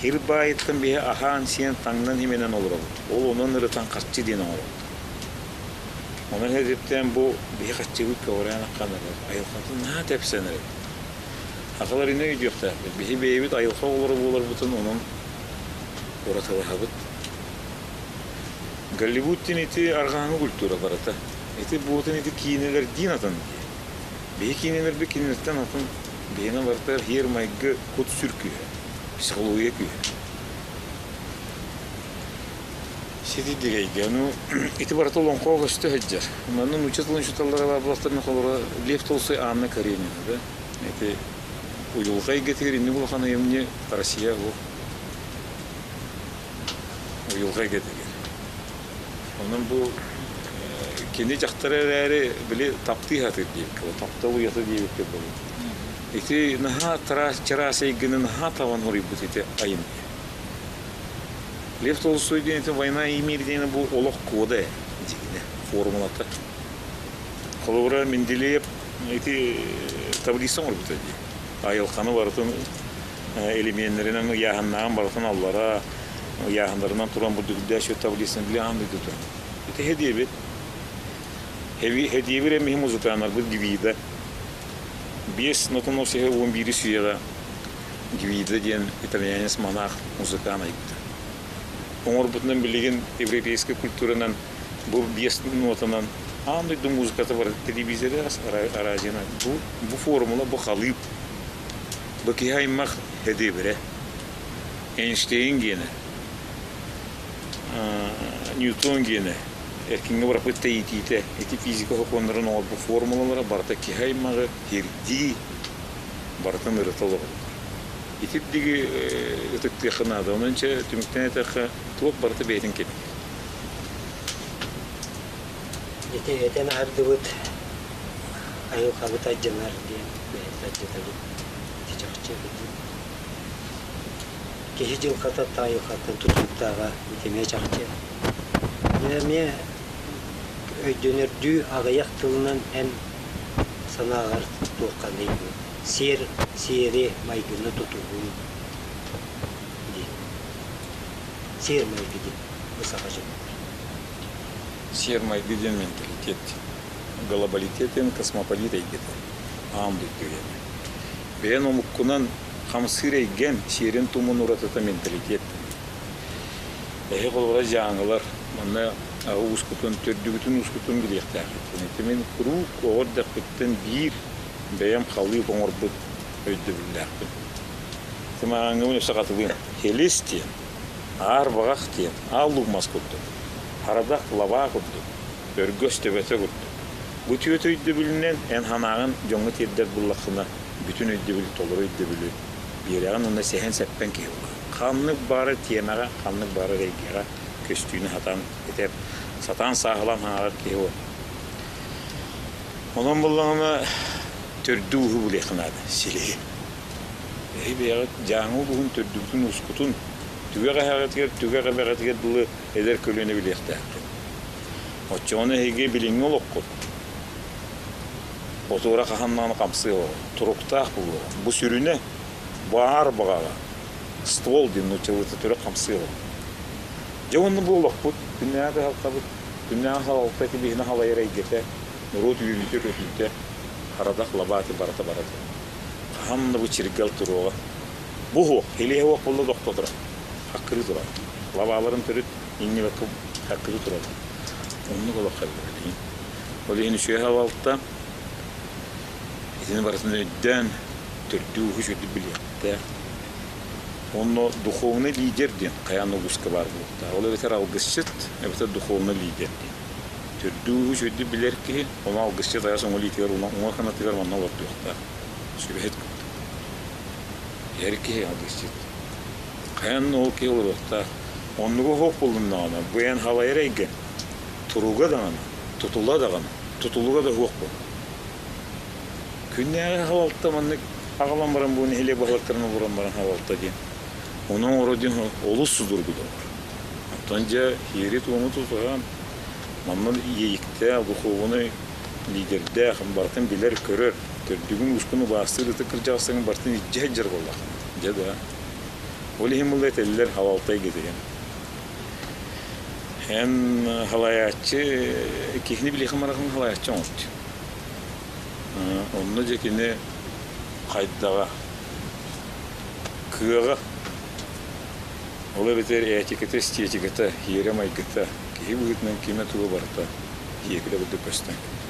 Сир баайыттан биһи аһаан-сиэн, таҥнан-симэнэн олоробут. Ол онон ырытан харчы диэн оҥоробут. Онон эдэртэн бу биһи харчыбыт көҕүрээн аххан эрэр, айылҕатын наһаа тэпсэн эрэр. Сахалар ини өйдүөхтээхпит. Биһи бэйэбит айылҕа оҕолоро буоларбытын онон уратылаһабыт. Голливуд диэн ити арҕааҥҥы культура барыта. Ити буотун ити киинэлэрдиин атын дии. Биһи киинэлэрбит кинилэртэн атын биһиэнэ барыта һиэр-майгы кут-сүр күүһэ, психология күүһэ. Сити дигэйгэ, ну, ити барыта олоҥхоҕо көстө сылдьар. Манна нуучча тылын учууталлара баар буоллахтарына холобура Лев Толстой Анна Каренина, да? Ити уйулҕа эйгэтигэр инник улахан айымньы Россия ол уйулҕа эйгэтигэр. Онон бу кини дьахтара эрээри били таптыы сатыыр диэбиккэ, таптал уйата диэбиккэ дылы. Ити наһаа чараас эйгэни наһаа табан хоруйбут ити айымньы. Лев Толстой диэн ити «Война и мир» диэн бу олох кода дьиҥинэ, формулата. Холобура, Менделеев ити таблица оҥорбута дии. Айылҕаны барытын элеменнэринэн ыйааһыннаан барытын аллара ыйааһыннарынан туран бурдук таблицаны били аан дойду туран. Ити хэдиэбит. Хэдиэбир эмиһи музыканнарбыт Гвида. Биэс нотоносиһы 11 үйэҕэ Гвида диэн итальянец монах музыкант айбыта. Оҥорбутунан билигин европейскай культуранан бу биэс нотанан аан дойду музыката бар телевизоре араадьыйанан бу бу формула бу халыып бу киһи аймах хэдиэбирэ Эйнштейн гиэнэ Ньютон гиэнэ эркиҥҥэ бараппыт тэйитиитэ ити физика сокуоннарын оҥорбут формулалара барыта киһи аймаҕы ирдии барытын ырыта олороллор. Ити диги ытыктыахха наада. Онон чэ түмүктээн этэххэ туох барыта бэйэтин кэмигэр. Ити этэн аһардыбыт айылҕабыт алдьанар диэн бэйэбит алдьатабыт. Ити чахчы кырдьык. Киһи дьылҕата айылҕаттан тутулуктааҕа ити эмиэ чахчы. Дьэ эмиэ өйдөнөрдүү аҕыйах тылынан эн санааҕар туохханый бу сиэр сиэри майгыны тутуһуу диэн сиэр майгы диэн бу саха дьонугар Сиэр майгы диэн менталитет. Глобалитет диэн космополит эйгэтэ. Аан дойду диэн. Бэйэн омуккунан хамсыыр эйгэн, сиэрин-туомун уратыта менталитет. Эһи холобура дьааҥылар манна уускутун, төрдүгүтүн уускутун билиэхтээххит. Ити мин куруук оҕо эрдэхпиттэн биир бэйэм халыып оҥорбут өйдөбүллээхпин. Тымааҥҥыбын өссө хатылыым. Хелис диэн, аар баҕах диэн, аал луук мас курдук, харадах лабаа курдук, өргөс төбөтө курдук. Бу түөрт өйдөбүлүнэн эн санааҕын дьоҥҥо тиэрдэр буллаххына, бүтүн өйдөбүлү, толору өйдөбүлү биэрэҕин уонна сэһэн-сэппэн киһи буолаҕын. Ханнык баҕарар тиэмэҕэ, ханнык баҕарар эйгэҕэ көстүүнү сатаан этэр, сатаан сааһылаан саҥарар киһи буол. Онон буоллаҕына төрдү-ууһу булуохха наада, силиһи. Эһи бэйэҕит Дьааҥы улууһун төрдүгүтүн-уускутун түгэх эһэҕитигэр, түгэх эбэҕитигэр дылы эдэр көлүөнэ билиэхтээххит. Оччоҕуна эһиги билиҥҥи олоххут отуора хаһан даҕаны хамсыа суоҕа, туруктаах буолуоҕа. Бу сүрүнэ баар баҕаҕа ствол диэн нууччалыыта төрүт хамсыа суоҕа. Дьэ уонна бу олохпут, күннээҕи кыһалҕабыт, күннээҕи салалта ити биһини халайар эйгэтэ, норуот үөрүүтэ-көтүүтэ, харадах лабааты барыта барыта. Хаһан да бу чиргэл туруоҕа. Бу уһуох, илиһэ уох буолла тохто турар, хаккырыы турар. Лабааларын төрүт иҥнибэккэ хаккыты тураллар. Оннук олох элбэх. Ол иһин үчүгэй халалта итини барытын өйдөөн, төрдүү-ууһу үчүгэйдик билиэхтээх. Онно духовный лидер диэн хайаан улууска баар буолуохтаах. Ол эбэтэр алгысчыт, эбэтэр духовный лидер диэн. Төрдүү-ууһу үчүгэйдик билэр киһи, ону алгысчыт айас уҥа илиитигэр, уҥа кынатыгар манна олордуохтаах. Сүбэһит курдук. Эр киһи алгысчыт. Хайаан ол киһи олоруохтаах. Оннуга суох булуннаҕына, бу эн халайар эйгэ туруга даҕаны, тутула даҕаны, тутулуга да суох буолар. Күннээҕи халалта маннык аҕалан баран бу нэһилиэк баһылыктарын олорон баран халалта диэн. Ону оҥоро диэн олус судургу доҕор. Оттон дьэ сиэри-туому тутуһан, манна иэйиктээх, духуобунай лидердээх, барытын билэр-көрөр, төрдүгүн-уускун убаастыыр ытык кырдьаҕастарын барытын илдьэ сылдьар буоллаххына, дьэ да. Ол иһин буолла этэллэр халалта эйгэтигэр. Эн халайааччы киһини билиэхин барахын халайааччы оҥорчу. Онно дьэ кини хайдаҕа, кыаҕа, ол эбэтэр этиката, эстетиката, сиэрэ-майгыта, киһи быһыытынан кимэ-туга барыта сиэкилэ курдук көстөн кэлэр.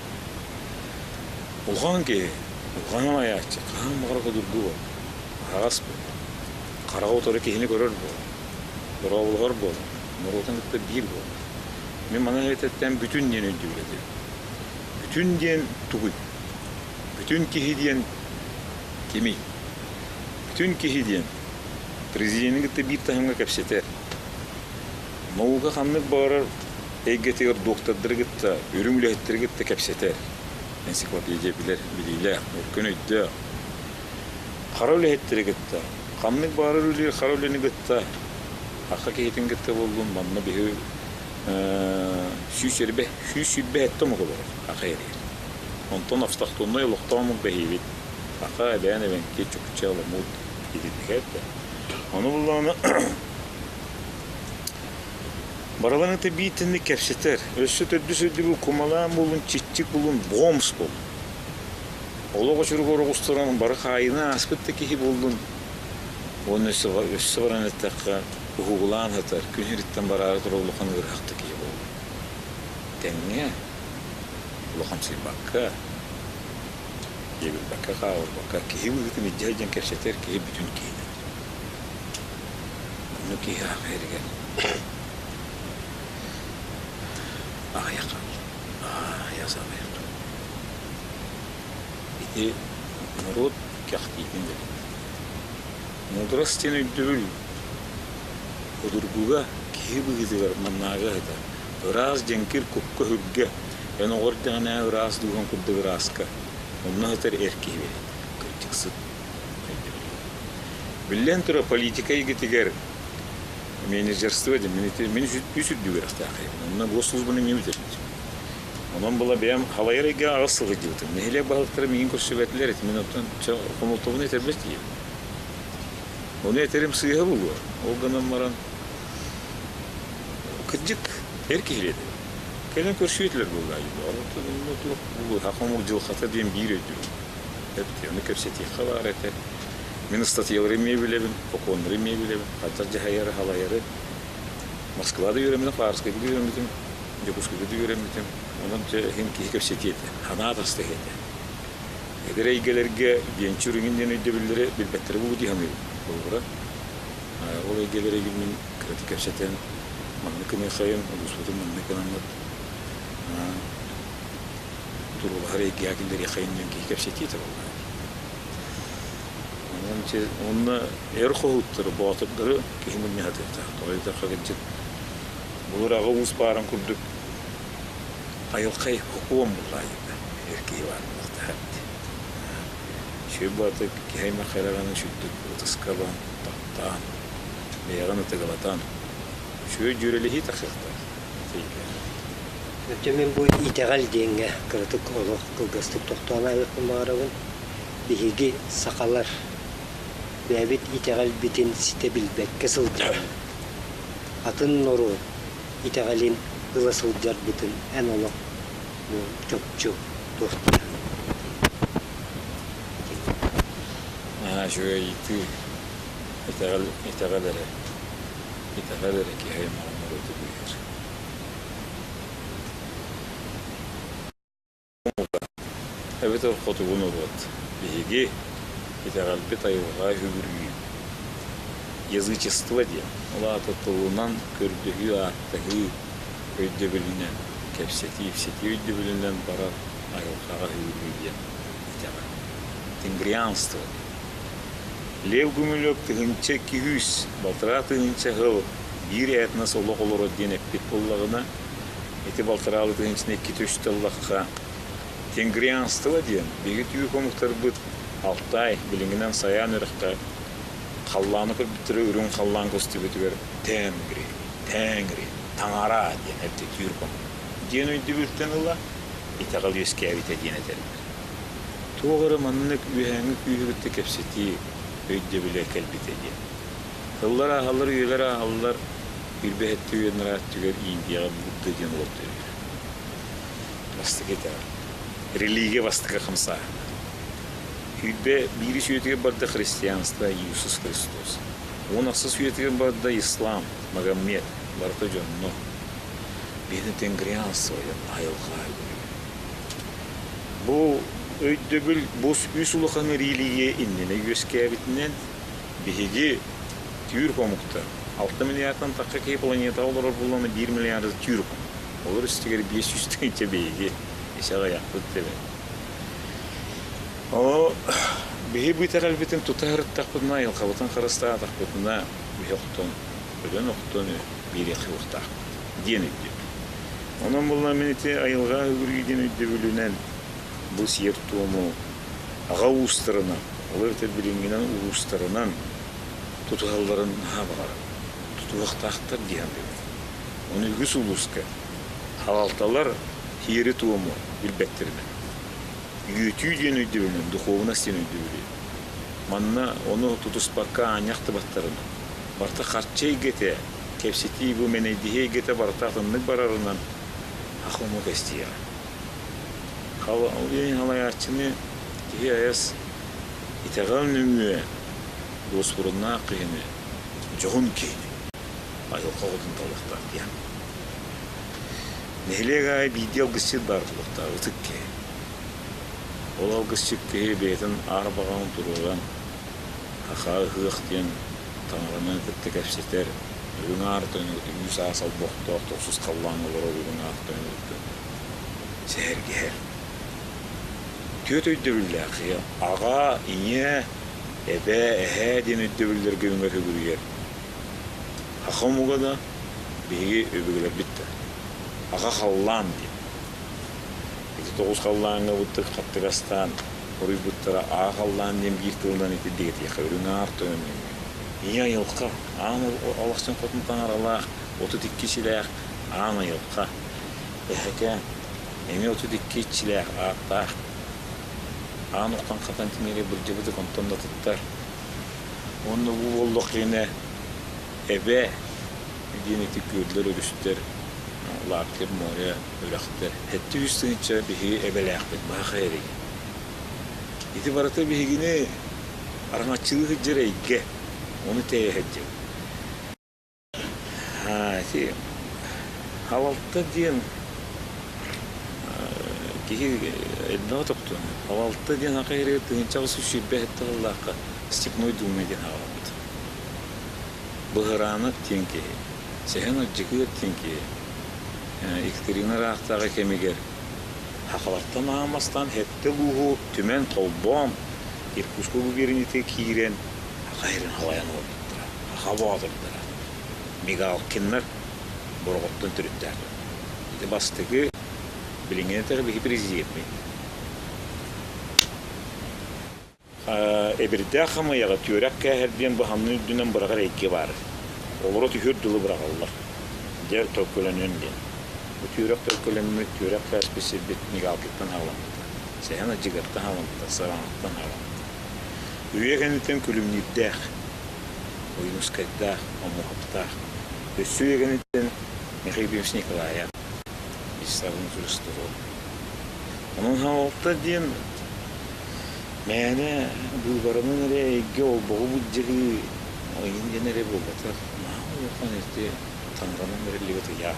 Улахан киһи, улахан айааччы, хаһан баҕарар судургу буолар, аһаҕас буолар, хараҕа утары киһини көрөр буолар, дорооболоһор буолар, норуотун кытта биир буолар. Мин манан этэттэн бүтүн диэн өйдүүр этим. Бүтүн диэн тугуй? Бүтүн киһи диэн кимий? Бүтүн киһи диэн президени кытта биир таһымҥа кэпсэтэр. Наука ханнык баҕарар эйгэтигэр доктордары кытта, үрүҥ үлэһиттэри кытта кэпсэтэр. Энциклопедия билэр, билиилээх, өркөн өйдөөх. Хара үлэһиттэри кытта, ханнык баҕарар үлэлиир хара үлэни кытта, саха киһитин кытта буоллун, манна биһи 127 омук олорор саха эригэр. Онтон автохтоннай олохтоох омук бэһиибит. Саха, эбээн, эбэҥки, чукча, ламут итинник этэ. Ону буллаҕына барыларын ити биир тинник кэпсэтэр. Өссө төрдүс өйдөбүл кумалаан буолун, чиччик буолун, бомс буолун. Олох очуругар оҕустаран бары хаайыыны ааспыт да киһи буоллун. Уонна өссө, өссө баран эттэххэ, уһугулаан сытар, күн сириттэн бараары турар улахан ыарыһах да киһи буолла. Тэҥҥэ, улахамсыйбакка, диэбирбэккэ, хаалырбакка, киһи быһыытын илдьэ сылдьан кэпсэтэр киһи бүтүн киһинэн. Онно киһи аах иһэригэр аҕыйах хаалла. Аҕыйах аҕыйах Ити норуот кэхтиитин бэлиэтэ. Мудрас диэн өйдөбүл Судургуга, киһи быһыытыгар маннааҕы ыһыта, ыраас дьэҥкир кукка-сүргэ, эн оҕо эрдэҕинээҕи ыраас дууһаҥ курдук ырааска, онно сытар эр киһи бэлиэтэ, кырдьыксыт өйдөбүлүгэр. Биллэн турар, политика эйгэтигэр менеджерство диэн мин, мин үс үрдүк үөрэхтээхпин. Онно госслужбаны эмиэ бүтэрбитим. Онон була бэйэм халайар эйгэҕэ аҕыс сыл сылдьыбытым. Нэһилиэк баһылыктара миигин көрсүбэтилэр этэ. Мин оттон хомолтобун этэрбэт диибин. Ону этэрим сыыһа буолуо. Ол гынан баран, кырдьык, эр киһи этэ. Кэлэн көрсүө этилэр буоллаа дии. Оттон онно туох буолуо, саха омук дьылҕата диэн биир өйдөбүл. Эбит, ону кэпсэтиэххэ баар этэ. Мин ыстатыйалары эмиэ билэбин, сокуоннары эмиэ билэбин, хайдах дьаһайары, халайары. Москвада үөрэммитим, Хабаровскайга да үөрэммитим, Дьокуускайга да үөрэммитим. Онон дьэ иһин киһи кэпсэтиэ этэ, санаа атастаһыа этэ. Эдэр эйгэлэргэ венчур иҥин диэн өйдөбүллэри билбэттэрэ буолуо дии саныыбын. Холобура, ол эйгэлэри мин кыратык кэпсэтэн, маннык гыныаххайын, улууспутун маннык гынаммыт туруулаһар эйгэҕэ киллэриэххэйин диэн киһи кэпсэтии этэ буоллаҕа дии. Онон онно эр хоһууттары, боотурдары киһи мунньаһатыахтаах. Тоҕо диэтэххэ, кырдьык, былыр аҕа уус баарын курдук Айылхай һокуон буллаайыта эр киһи баар буолуохтаах эбит. Үчүгэй баҕатык киһи аймах хайраҕаны үчүгдүк ытыска ылан, таптаан, бэйэҕин ытыгылатан, үчүгэй дьүөрэлэһии тахсыахтаах этиигэ. Өттө мин бу итэҕэл диэҥҥэ кыратык олох кылгастык тохтоон ааһыахпын баҕарабын. Биһиги сахалар бэйэбит итэҕэлбитин ситэ билбэккэ сылдьабыт. Атын норуот итэҕэлин ыла сылдьарбытын эн олох бу чопчу туох диэҕиҥ? Наһаа үчүгэй ыйытыы. Итэҕэл, итэҕэл эрэ. Итэҕэл эрэ киһи аймаҕын норуоту быыһыыр. Эбэтэр хотугу норуот. Биһиги итэҕэлбит айылҕа үһүгүрүү. Язычество диэн, ол аата тылынан көрдөһүү, ааттаһыы өйдөбүлүнэн, кэпсэтии-ипсэтии өйдөбүлүнэн барар айылҕаҕа үһүгүрүү диэн итэҕэл. Тенгрианство диэн. Лев Гумилев 1200, 1500 сыл биир этнос олох олорор диэн эппит буоллаҕына, ити балтараалы тыһыынчаны иккитэ үстэ ыллахха, тенгрианство диэн биһиги түүр омуктарбыт Алтай, билиҥҥинэн Сайаан үрэххэ халлааны көрбүттэрэ үрүҥ халлаан көстүбүтүгэр Тэнгри, Тэнгри, Таҥара диэн эбитэ түүр омук диэн өйдөбүлтэн ыла итэҕэл үөскээбитэ диэн этэллэр. Туох эрэ маннык үөһээҥҥи күүһү кытта кэпсэтии өйдөбүлэ кэлбитэ диэн. Тыллар ааһаллар, үйэлэр ааһаллар, Билбэһэттэ үйэннэр өттүгэр Индияҕа Будда диэн олох төрүүр. Бастакы итэҕэл. Религия бастакы хамсааһына. Сүүрбэ биирис үйэтигэр барда христианство Иисус Христос. 16 үйэтигэр барда ислам, Магомед, барыта дьонно. Биһиги тенгрианство диэн айылҕа үөрүү. Бу өйдөбүл бу үс улахан религия иннинэ үөскээбитинэн биһиги түүр омуктар 6 миллиардтан тахса киһи планетаҕа олорор буоллаҕына 1 миллиард түүр омук. Олор истигэр 500 тыһыынча биһиги ис аҕыйахпыт тэбэн. Ол биһи бу итэҕэлбитин тута сырыттахпытына, айылҕабытын харыстаатахпытына биһи охтон, өлөн охтон биэриэх суохтаахпыт диэн өйдөбүл. Онон буолла мин ити айылҕа үгүрүү диэн өйдөбүлүнэн бу сиэр-туому аҕа уустарынан, ол эбэтэр билиҥҥинэн улуустарынан тутуһалларын наһаа баҕарабын. Тутуһуохтаахтар дии саныыбын. Ону үгүс улууска халалталар сиэри-туому билбэттэринэн, үөтүү диэн өйдөбүлүнэн, духуобунас диэн өйдөбүлү манна ону тутуспакка аанньа ахтыбаттарынан, барыта харчы эйгэтэ, кэпсэтии бу мэнэйдиһии эйгэтэ барыта атыннык барарынан ах омук эстиэҕэ. Ол иһин халайааччыны киһи айас итэҕэл нөҥүө дуоспуруннаах киһини, дьоһун киһини айылҕа оҕотун талыахтаах диэн. Нэһилиэк аайы биирдии алгысчыт баар буолуохтаах, ытык киһи. Ол алгысчыт киһи бэйэтин аар баҕаҕын туруоран, Саха ыһыах диэн таҥараны кытта кэпсэтэр, үрүҥ аар тойону кытта үс аас олбохтоох тохсус халлааҥҥа олорор үрүҥ аар тойону кытта сэһэргэһэр. Түөрт өйдөбүллээх киһи аҕа, ийэ, эбээ, эһээ диэн өйдөбүллэргэ үҥэр үгүрүйэр. Саха омуга да, биһиги өбүгэлэрбит да. Аҕа халлаан диэн. Ити тоҕус халлааҥҥа быттык хаттыгастаан хоруйбуттара аҕа халлаан диэн биир тылынан итирдигэтиэхэ үрүҥ аар тойон нөҥүө. Ийэ айылҕа, аан алахчын хотун таҥаралаах, 32 силээх аан айылҕа. Эһэкээн, эмиэ 32 иччилээх ааттаах. Аан уххан хатан тимири былдьабытык онтон да туттар. Уонна бу буоллах иһинэ эбэ диэн ити күөллэр, өрүстэр, Лаптев море, үрэхтэр. 700 тыһыынча биһиги эбэлээхпит баха эрий. Ити барыта биһигини араҥаччылыы сылдьар эйгэ, ону тэйэ сылдьар. Ити халалта диэн киһи элбэҕи тохтуон. Халалта диэн аха иһигэр 1827 сыллаахха Степной Дума диэн аҕалбыт. Быһыраанап диэн киһи, Сэһэн Ардьыкыап диэн киһи Екатерина ыраахтааҕы кэмигэр сахалартан аан бастаан сэттэ улууһу түмэн холбоон Иркутскай губерниятыгар киирэн саха сирин халайан олорбуттара. Саха боотурдара. Мигалкиннар Бороҕоттон төрүттээх дьон. Ити бастакы билиҥҥи этэр биһи президеммит. Эбирдээх хамыйаҕы түөрэх кээһэр диэн быһамнын үрдүнэн быраҕар эйгэ баар. Олоро түһүөр дылы быраҕаллар. Дьэ, төлкөлөнүөн диэн. Бу түөрэх төлкөлөммүт, түөрэх кээспит сирбит Мигалкиттан аҕаламмыта. Сэһэн Ардьыгыттан аҕаламмыта, Сараҥаттан аҕаламмыта. Үйэ кэнниттэн Күлүмнүүрдээх, Ойуунускайдаах, Омуоһаптаах. Өссө үйэ кэнниттэн Михаил Ефимович Николаев, Вячеслав Владимирович Строй. Онон салалта диэн мээнэ быыбарынан эрэ эйгэ олбоҕу былдьаһыы ыйын диэн эрэ буолбатах. Улахан ити таҥаранан бэриллибит ыйаах.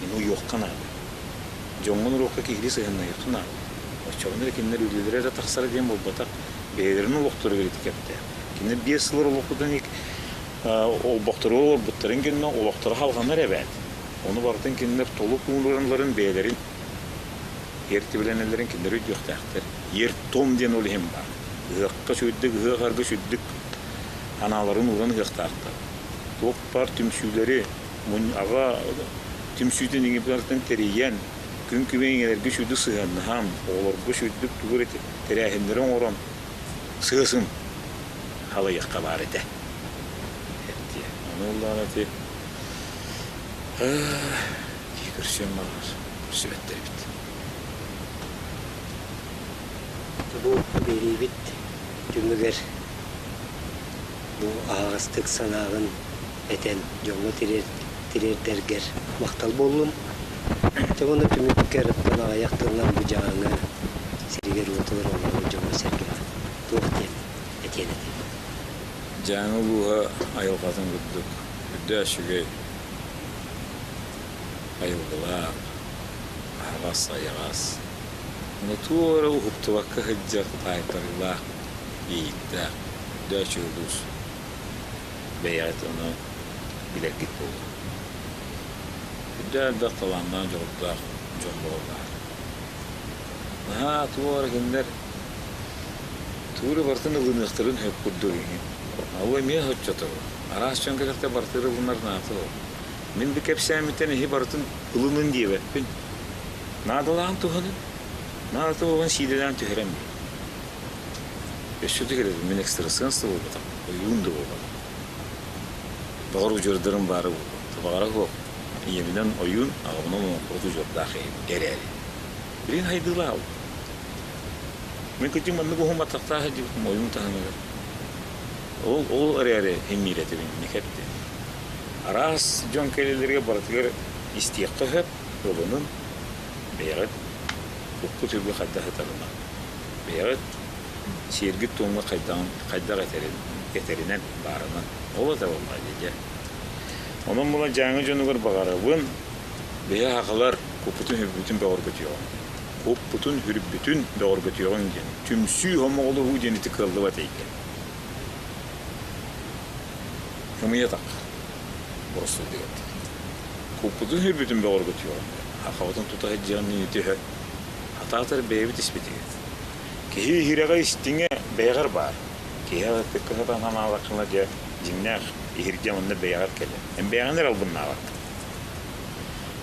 Ини уйуохха наада. Дьоҥҥун уруокка киһилии сыһыаннаһыахха наада. Оччоҕуна эрэ кинилэр үлэлэрэ эрэ тахсара диэн буолбатах, бэйэлэрин олохторугар ити кэптээх. Кинилэр 5 сыллар олохпутун олбохторугар олорбуттарын кэннэ олохторо халҕанар эбээт. Ону барытын кинилэр толук ууралларын бэйэлэрин эртибилэнэллэрин кинилэр өйдүөхтээхтэр. Ер-том диэн ол иһин баар. Ыһыахха сүрдүк, ыһыах аргы сүрдүк анааларын ууран ыһыахтаахтар. Туох баар түмсүүлэри, аҕа түмсүүтүн иҥиптартан тэрийэн, күн күбэй иҥэлэргэ сүрдүк сыһыаннаһан, оҕолорго сүрдүк тугу эрэ тэрээһиннэри оҥорон сыасын халыйыахха баар этэ. Ону ыллаан ити киһи көрсүөн баҕарар, көрсүбэттэр эбит. Бу биэриибит түмүгэр бу аһаҕастык санааҕын этэн дьоҥҥо тириэрдэргэр махтал буоллун. Дьэ уонна түмүккэр оттон аҕыйах тылынан бу дьаҥы сиригэр-уотугар олорор дьоҥҥо-сэргэҕэ туох диэн этиэн этэй? Дьааҥы улууһа айылҕатын курдук үрдээх үчүгэй айылгылаах, аһаҕас, айаҕас. Ону туох эрэ уһуктубакка сылдьар таайтарыылаах, иэйиктээх, үрдээх үчүгэй улуус. Бэйэҕит ону билэргит буолуо. Үрдээх элбэх талааннаах, дьоҕурдаах дьон буолаллар. Наһаа туох эрэ кинилэр тугу эрэ барытын ылыныахтарын сөп курдук иһин. Ол эмиэ соччото. Араас дьон кэлэхтэ барытын ылынар наада ол. Мин бу кэпсээммиттэн эһи барытын ылынын диэбэппин. Наадалаан туһанын, наадата буолан сиидэлээн түһэрэн биэр. Өссө да кэлэбин, мин экстрасенс да буолбатах, ойуун да буолбатах. Баҕар удьуордарым баара буолуо, баҕара суох. Ийэбинэн ойуун, аҕабынан олоҥхоһут удьуордаах эрээри. Билигин хайдыылаах Мин кырдьык маннык уһун баттахтаах сылдьыбытым ойуун таһымыгар. Ол ол эрээри иҥиир этибин инникэттэ. Араас дьон кэлэллэригэр барытыгар истиэххэ сөп, ылынын, бэйэҕит уккут үбү хайдах ытарынан, бэйэҕит сиэргит-туомҥа хайдаҕын хайдах этэрин этэринэн баарынан ол этэ буоллаҕа дии дьэ. Онон була Дьааҥы дьонугар баҕарабын биһи сахалар куппутун-сүрбүтүн бөҕөргөтүөҕүҥ. Куппутун-сүрбүтүн бөҕөргөтүөҕүҥ диэн түмсүү хомоҕолоһуу диэн ити кыаллыбат эйгэ. Ымыйатах боростуойдугат. Куппутун-сүрбүтүн бөҕөргөтүөҕүҥ диэн сахабытын тута сылдьыаҕын ити өһө хатаатар бэйэбит испитигэр. Киһи иһирэҕэ истиҥэ бэйэҕэр баар. Киһи ытыкка сатаан санаалаххына дьэ дьиҥнээх иһирдьэ манна бэйэҕэр кэлэр. Эн бэйэҕин эрэ албыннаабаккын.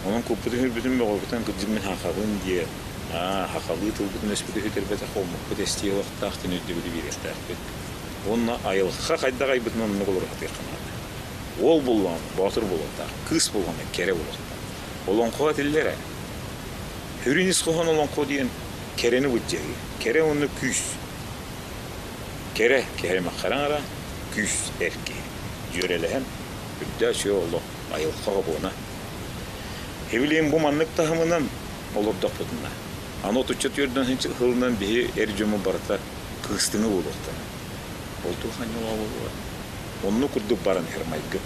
Онон куппутун-сүрбүтүн бөҕөргөтөн кырдьык мин сахабын диэн, аа, сахалыы тылбытын өспүтү сүтэрбэтэх омукпут эстии ылыахтаах диэн өйдөбүлү биэриэхтээхпит. Уонна айылҕа хайдах айбытын оннук олоро сатыахха наада. Уол буоллаҕына боотур буолуохтаах, кыыс буоллаҕына кэрэ буолуохтаах. Олоҥхо этиллэр ээ. Сүрүн ис хоһоон олоҥхо диэн кэрэни былдьаһыы. Кэрэ уонна күүс. Кэрэ киһи-аймахха аҥара, күүс эр киһи. Дьүөрэлэһэн, үрдээх үчүгэй олох айылҕа хобуона. Эбилиэн бу маннык таһымынан олордохпутуна, аны отучча түөрдэн сылынан биһи эр дьоммут барыта кыыстыҥы буолуохтара. Ол туох анньалаах буолуо? Оннук курдук баран иһэр майгы.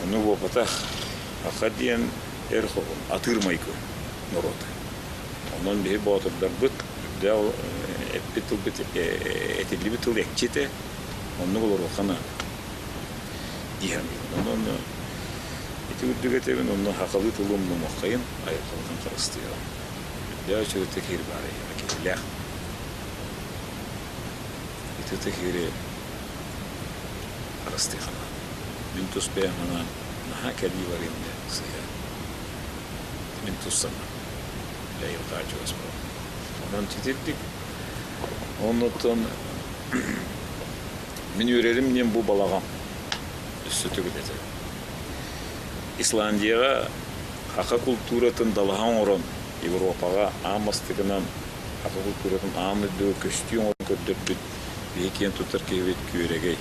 Ону буолбатах, аха диэн эр хоһун, атыыр майгы норуота. Онон биһи боотурдарбыт үрдээх эппит тылбыт этиллибит тыл экчитэ оннук олоруохха наада дии саныыбын. Онон ити үрдүк этэбин, онно сахалыы тылы умнумуоххайын, айылҕабытын харыстыаҕын. Үрдээх үчүгэй киһи баар эйиэхэ киһилээх. Ити киһи харыстыахха наада. Мин тус бэйэм анаан наһаа кэлии барыам диэн сыыһа. Мин тус санаам. Айылҕа чугас буолан. Онон титирдик. Оннуттан мин үөрэрим диэн бу балаҕан өссө төгүл этэ. Исландияҕа саха култууратын далаһа оҥорон Европаҕа аан бастакынан саха култууратын аан дойдуга көстүү оҥорон көрдөрбүт биһи киэн туттар киһибит Күөрэгэй.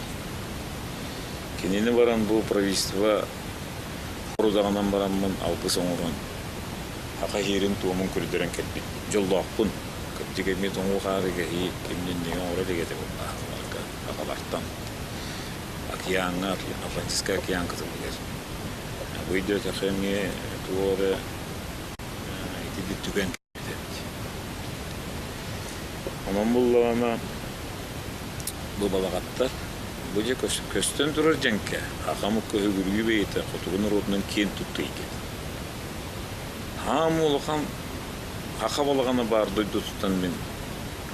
Кинини баран бу правительство сорудаҕынан бараммын алгыс оҥорон саха иһиирин-туомун көрдөрөн кэлбит дьоллоохпун. Кырдьык эмиэ тоҥуу хаары кэһии кимниннигэ оҥоро илик этэ буоллаахтарга аҕалартан. Океаҥҥа, Атлантическай океан кытылыгар. Бу өйдөөтөххө эмиэ туох эрэ итинник түгэн кэлбит эбит. Онон буллаҕына бу балаҕаттар бу дьэ көстөн турар дьэҥкэ хахамык көһүгүрүү бэйэтэ хотугу норуотунан киэн туттуу эйгэтэ. Хаам улахан хаха балаҕана баар дойдутуттан мин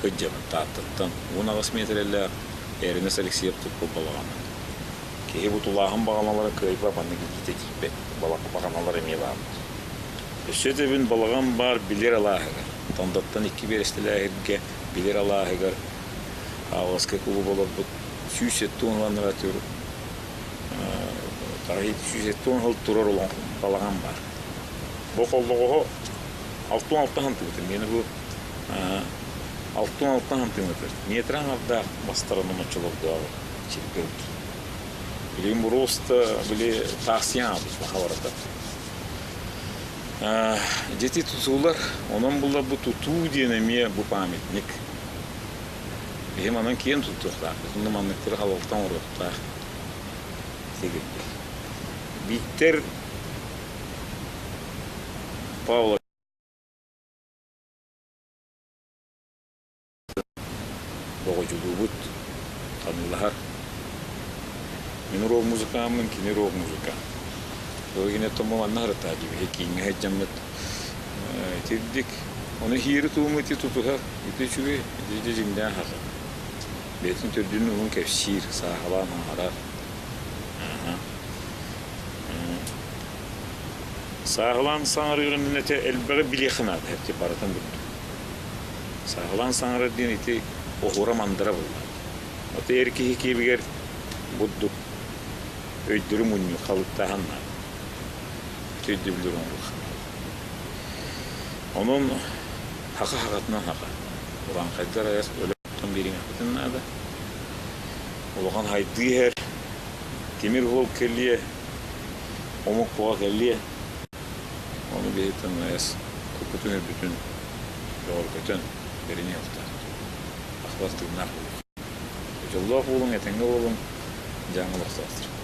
кыдьабын Тааттаттан 18 миэтэрэлээх Эрнест Алексеев туппут балаҕана. Киһи бу тулааһын баҕаналара кыайбат маннык илиитэ тиийбэт баҕаналар эмиэ бааллар. Өссө этэбин балаҕан баар Билэр алааһыгар, Тандаттан икки биэрэстэлээһиргэ Билэр алааһыгар Хааласка кулууба олорбут 170 ыланнара 170 сыл турар балаҕан баар. Бу холлоҕоһо 66 сантыметр. Миэнэ бу 66 сантыметр. Метр аҥардаах мастарын оччолордооҕу сиргэ Билигин буруоста били таахсыйан аҕалбыт саха барыта. Дьити тутуулар, онон булла бу тутуу диэн эмиэ бу памятник. Биһи манан киэн туттуохтаахпыт, онно манныктары халалтан оҥоруохтаах сигирбит. Бииктэр Павлов Боҕодьулуубут, ханыылаһар. Мин рок музыкааммын, кини рок музыкаан. Ол иһин оттон манна сырыттаа дии, кииҥҥэ сылдьаммыт итирдик. Ону иһиири-тууму ити тутуһар, ити үчүгэй, ити дьиҥнээх аҕа. Бэйэтин төрдүн уһун кэпсиир, сааһылаан аҥарар. Сааһылаан саҥарыырын этэ элбэҕи билиэххэ наада, ити барытын курдук. Сааһылаан саҥарар диэн ити оһуора-мандара буолла. Ото эр киһи киэбигэр бурдук өйдөрү мунньуу халыктааһын наада. Ити өйдөбүлү оҥоруохха наада. Онон хаха хахатынан хаха. Урааҥхайдар айас өлө биэриҥэхпитин наада. Улахан хайдыы иһэр, тимир уол кэлиэ, омук буола кэлиэ. Ону биһиттэн айас куппутун өлбүтүн бөҕөргөтөн бэриниэхтээх. Ахлар тыыннаах буолуох. Дьоллоох буолуҥ, этэҥҥэ буолуҥ, дьааҥы олохтоохтор.